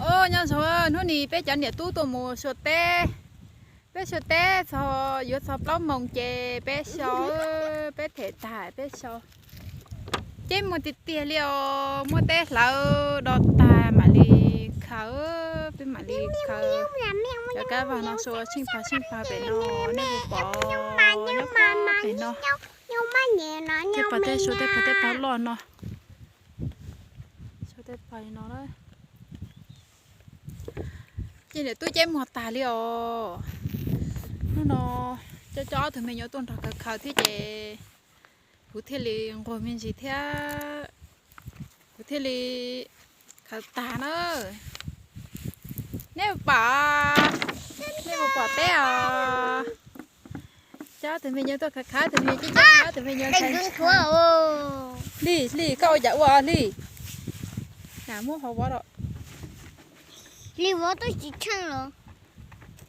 Os, nyob zoo, hnub no peb cov niam tub tuaj mus sua teb. Peb sua teb txog, yuav txog plaub moos ces peb so, peb them tag peb so. Ceb muag tiag tiag li os, muab teb hlawv do tag mam li khaws, peb mam li khaws cov kab vag no sua tsheej pag tsheej pag pem no, nej puas pom nyob pem no. Tej pag tej sua tej pag tej pag loj no. Sua tej pag li no. Ces niam tub ceb muag tag li os. Hnub no coj coj ob tug me nyuam tuaj nrog khaws khaws thiab ces kuv thiaj li nquag me ntsis thiab, kuv thiaj li khaws tag na. Nej puas pom, nej puas pom teb os? Coj ob tug me nyuam tuaj khaws khaws, ob tug me nyuam ceb ceb, ob tug me nyuam ntshai. Hli, Hli, koj ua cas ua Hli? Muab hauv vov los. Hli vov tub tsis tsheej los.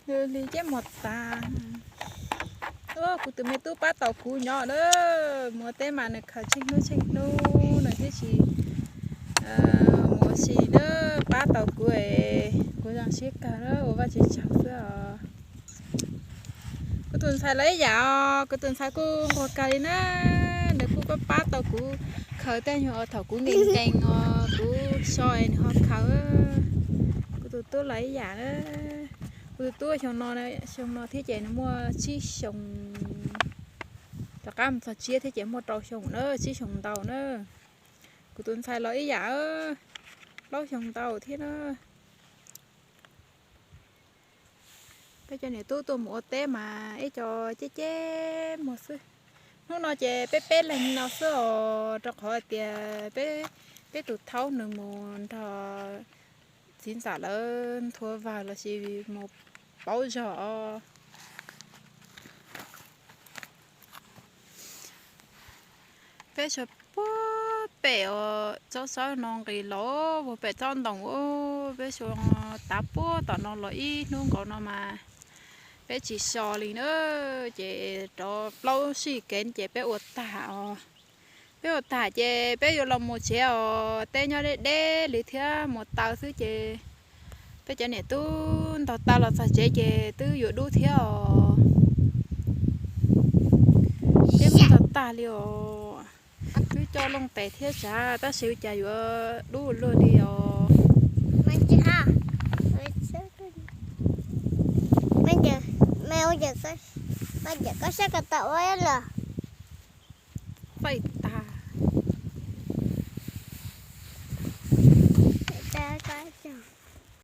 Hli ceb muag tag. Kuv tus me tub pab tau kuv nyob na, mus teb mas nws khaws tsheej hnub tsheej hnub nws thiaj tsis mus ua si na, pab tau kuv, kuv zoo siab kawg na, ua Vajtswv tsaug xwb os. Kuv tus ntxhais los ib yam os, kuv tus ntxhais kuj nquag kawg li na, nws kuj pab pab tau kuv khaws tej nyuag thaum kuv nkees nkees os, kuv so nws ho khaws. Kuv tus tub los ib yam na, kuv tus tub xyoo no, xyoo no thiab ces nws muaj tsib xyoo, rov qab mus txog tsiab thiab ces muaj rau xyoo na, tsib xyoo ntau na. Kuv tus ntxhais los ib yam, plaub xyoo ntau thiab na. Peb cov niam tub tuaj mus ua teb mas ib co ceb ceb muag xwb. Hnub no ces peb peb leeg no xwb os, rau qhov hais tias peb, peb tus thaub nws mus nrog txiv ntxawm lawv nthuav vawg los sis mus pauv zog os. Peb suav puag pem os, tsob tsob no nqis los puag pem tsob ntoo, peb suav tav puag tom no los ib hnub nkaus no mas peb tsis so li na, ces rov plaub sij kev ces peb ua tag os. Peb ua tag ces peb yuav los mus tsev os, teb nyob deb deb li thiab, mus taw xwb ces peb cov niam tub ntaug taw los txog tsev ces twb yuav dub thiab os. Teb mus txog tag li os, twb coj looj tes thiab tsav tab sis ua cas yuav dub luaj li os. Faij